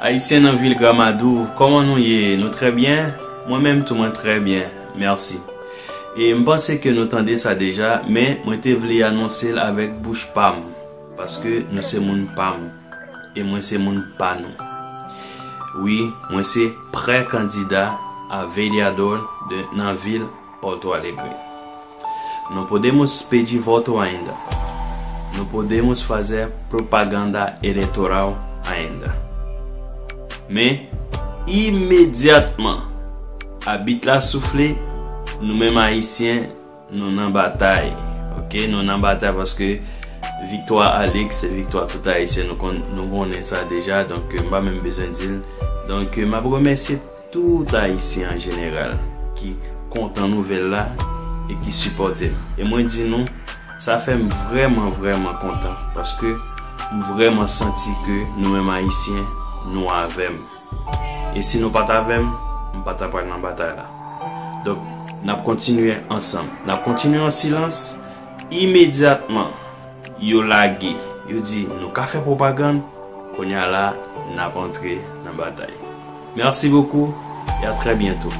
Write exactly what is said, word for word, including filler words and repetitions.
Ayisyen nan vil Gramadou, kòman nou ye? Nou trè byen? Mwen menm tou mwen trè byen, mèsi. E m panse ke nou tande sa deja, men mwen te vle anonse l avèk bouch pa m, paske nou se moun pa m, e mwen se moun pa nou. Wi, mwen se prè-kandida a Vediador de, nan vil Porto Alegre. Não podemos pedir voto ainda. Não podemos fazer propaganda eleitoral ainda. Men, imedyatman abit la soufle, nou menm Ayisyen, nou nan batay. Ok, nou nan batay paske viktwa Alex se viktwa tout Ayisyen. Nou konn, nou konnen sa deja. Donk, m pa menm bezwen di l. Donk, m ap remèsye tout Ayisyen an jeneral ki kontan nouvèl la e ki sipòte m. E mwen di nou, sa fè m vrèman, vrèman kontan paske m vrèman santi ke nou menm Ayisyen, nou avè m. E si nou pa t avè m, m pa t ap pral nan batay la. Donk, n ap kontinye ansanm. N ap kontinye an silans. Imedyatman yo lage, yo di nou ka fè pwopagann, kounye a la, n ap antre nan batay. Merci beaucoup et à très bientôt.